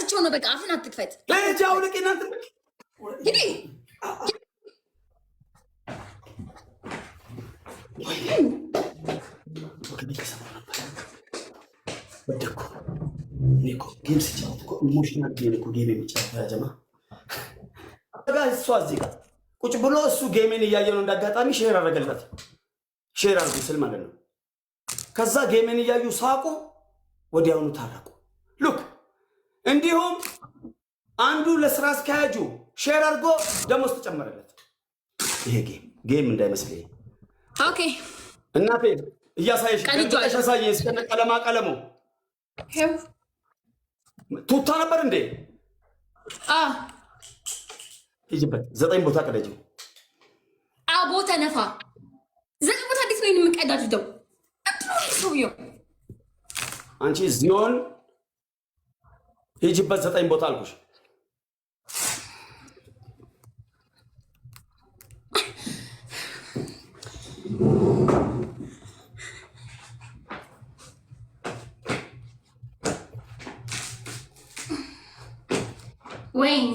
ረስቼው ነው። በቃ አፍን አትክፈት። ሂጂ አውልቂ። እናንተ ሂዲ። ወደኩ። እኔ እኮ game ስጫወት እኮ emotional game እኮ game የሚጫወት ጀማ እሷ እዚህ ጋር ቁጭ ብሎ እሱ game ኤን እያየ ነው። እንዳጋጣሚ share አደረገላት። Share አድርጉ ስል ማለት ነው። ከዛ game ኤን እያዩ ሳቁ፣ ወዲያውኑ ታረቁ። Look እንዲሁም አንዱ ለስራ አስኪያጁ share አድርጎ ደሞዝ ተጨመረለት። ይሄ game game እንዳይመስልኝ። Okay እናቴ እያሳየሽ ያሳየ እስከነ ቀለማ ቀለሙ ቱታ ነበር እንዴ? ሂጂበት። ዘጠኝ ቦታ ቅደጂው። አቦ ተነፋ። ዘጠኝ ቦታ እንዴት ነው የምንቀዳድደው? ሰውየው አንቺ ዚዮን ሂጂበት። ዘጠኝ ቦታ አልኩሽ። ወይኔ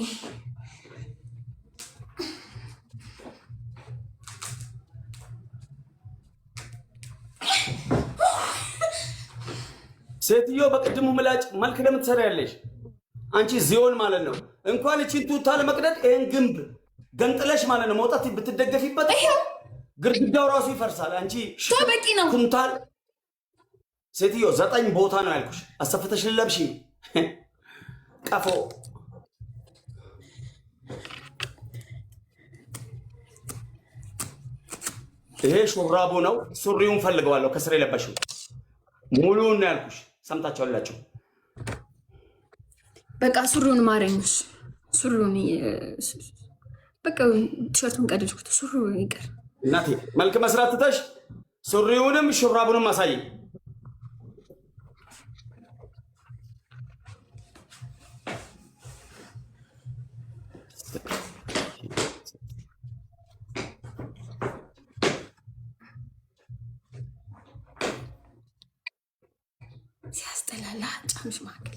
ሴትዮ በቅድሙ ምላጭ መልክ ለምን ትሰሪያለሽ? አንቺ ዚዮን ማለት ነው። እንኳን እቺን ቱታ ለመቅደድ ይሄን ግንብ ገንጥለሽ ማለት ነው መውጣት ብትደገፊበት ግድግዳው ራሱ ይፈርሳል። አንቺ በቂ ነው ኩንታል ሴትዮ ዘጠኝ ቦታ ነው ያልኩሽ። አሰፍተሽ ልለብሺ ቀፎ ይሄ ሹራቡ ነው። ሱሪውን ፈልገዋለሁ። ከስር የለበሽው ሙሉውን ነው ያልኩሽ። ሰምታችኋላችሁ። በቃ ሱሪውን ማረኝሽ። ሱሪውን በቃ ቲሸርቱን ቀደድኩት። ሱሪውን ይቀር እናቴ። መልክ መስራት ትተሽ ሱሪውንም ሹራቡንም አሳይ። ሲያስጠላላ ጫምሽ መካከል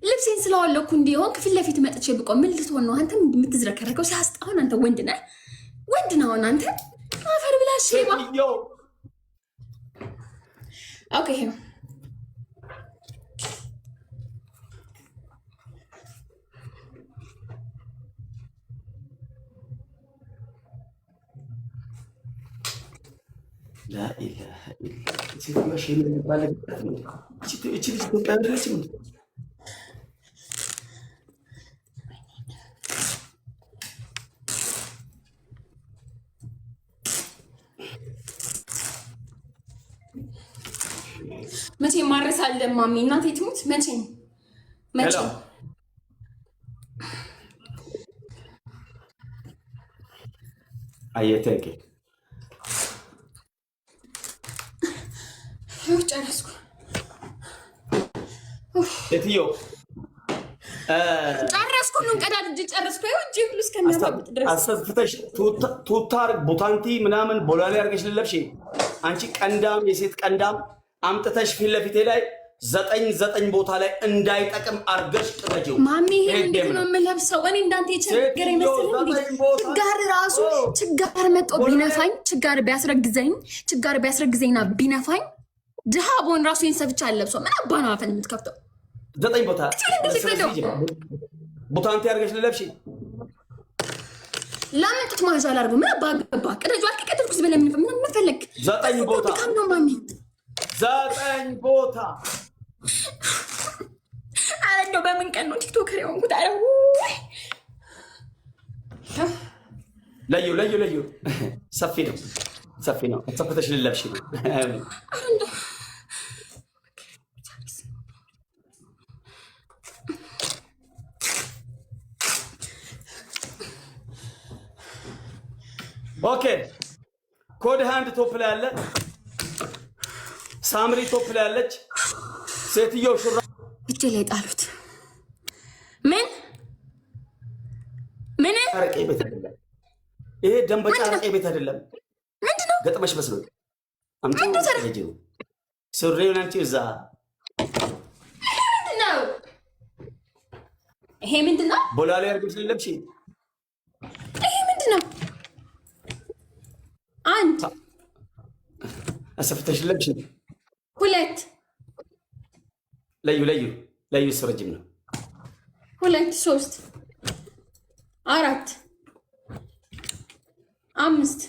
ልብሴን ስለዋለኩ እንዲሆን ከፊት ለፊት መጥቼ ብቆም ምን ልትሆን ነው አንተ የምትዝረከረከው? ሲያስጣሁን አንተ ወንድ ነህ፣ ወንድ ነህ። አሁን አንተ አፈር ብላ ሼባ። Okay ይሄ ነው። ላኢላሀ ኢላ ሼም የሚባል እቺ ልጅ ኢትዮጵያ አይደለችም። መቼም ማረሳለን ማሚ እናቴ ትሙት። መቼም መቼም አየህ thank ጨረስኩ። ሴትዮ ጨረስኩ። ሁሉን ቀዳድጄ ጨረስኩ። ይኸው እጄ ሁሉ እስከሚያባብጥ ድረስ አሰፍተሽ ቱታ ቡታንቲ ምናምን ቦላሌ አድርገሽ ልለብሽ። አንቺ ቀንዳም፣ የሴት ቀንዳም አምጥተሽ ፊት ለፊቴ ላይ ዘጠኝ ዘጠኝ ቦታ ላይ እንዳይጠቅም አድርገሽ ቅደጂው። ማሚ ይሄን እንዴት ነው የምለብሰው? እኔ እንዳንተ የቸገረ ይመስል ችጋር ራሱ ችጋር መጦ ቢነፋኝ ችጋር ቢያስረግዘኝ ችጋር ቢያስረግዘኝና ቢነፋኝ ድሃ ቦን ራሱ ይሄን ሰብቻ አለብሰው። ምን አባ ነው አፈን የምትከፍተው? ዘጠኝ ቦታ ቡታንቲ አድርገሽ ልለብሽ። ለምን ጡት ማዛ አላደርገው? ምን አባ ገባ? ቅደጁ አልከቀደድኩ ዝበለ ምን ምን ፈለግ? ዘጠኝ ቦታ ነው ማሚ፣ ዘጠኝ ቦታ። አረ እንደው በምን ቀን ነው TikToker የሆንኩት? አረ ለዩ ለዩ ለዩ። ሰፊ ነው ሰፊ ነው። ሰፍተሽ ልለብሽ ነው። Okay ኮድ ሃንድ top ላይ አለ። ሳምሪ top ላይ አለች። ሴትየው ሹራ እጄ ላይ ጣሉት። ምን ምን አረቄ ቤት አይደለም ይሄ፣ ደንበጫ አረቄ ቤት አይደለም። ምንድነው ገጥመሽ መስሎኝ አምጪው። ሱሪውን አንቺ እዛ ምንድነው? ይሄ ምንድን ነው? ቦላሌ አድርገሽ ልለብሺ። ይሄ ምንድን ነው? አንድ። አሰፍተሽ ለብሺ። ሁለት። ለዩ ለዩ ለዩ። እሱ ረጅም ነው። ሁለት፣ ሶስት፣ አራት፣ አምስት።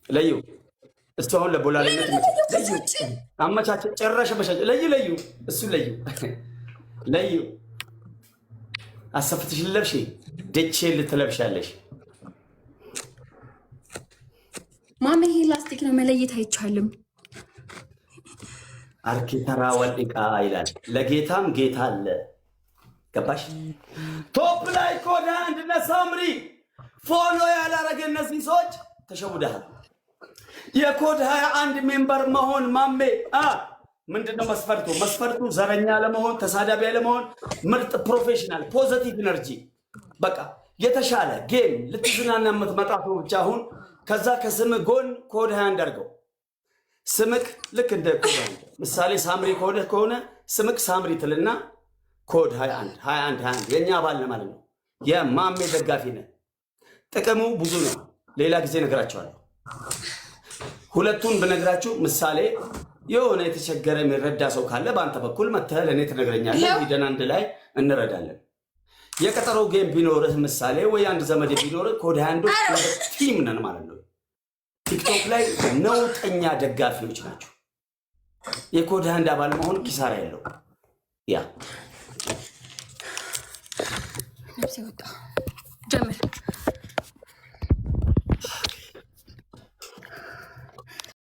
ለዩ። እሱ አሁን ለቦላሌነት ለዩ። አመቻቸ፣ ጭራሽ አመቻቸ። ለዩ ለዩ፣ እሱ ለዩ ለዩ። አሰፍተሽ ልለብሺ፣ ደቼ ልትለብሻለሽ። ማሜ፣ ይሄ ላስቲክ ነው፣ መለየት አይቻልም። አርኪተራ ወልዲቃ ይላል። ለጌታም ጌታ አለ። ገባሽ? Top ላይ ኮድ አንድ እነ ሳምሪ follow ያላረገ እነዚህ ሰዎች ተሸውደሃል። የኮድ 21 member መሆን ማሜ ምንድነው መስፈርቱ? መስፈርቱ ዘረኛ ለመሆን፣ ተሳዳቢ ለመሆን፣ ምርጥ professional፣ positive energy፣ በቃ የተሻለ game ልትዝናና የምትመጣ ሰው ብቻ አሁን ከዛ ከስም ጎን ኮድ 21 አድርገው። ስምክ ልክ እንደ ኮድ 21፣ ምሳሌ ሳምሪ ከሆነ ስምክ ሳምሪ ትልና ኮድ 21 21 21 የእኛ አባል ነህ ማለት ነው። የማሜ ደጋፊ ነህ። ጥቅሙ ብዙ ነው። ሌላ ጊዜ እነግራቸዋለሁ። ሁለቱን ብነግራችሁ ምሳሌ የሆነ የተቸገረ የሚረዳ ሰው ካለ በአንተ በኩል መተህ ለእኔ ትነግረኛለህ። ሂደን አንድ ላይ እንረዳለን። የቀጠሮ game ቢኖርህ ምሳሌ ወይ አንድ ዘመድ ቢኖርህ ኮድ 21ዶች team ነን ማለት ነው። ቲክቶክ ላይ ነውጠኛ ደጋፊዎች ናቸው። የኮድ 21 አባል መሆን ኪሳራ የለው። Yeah. ነፍሴ ወጣ። ጀምር።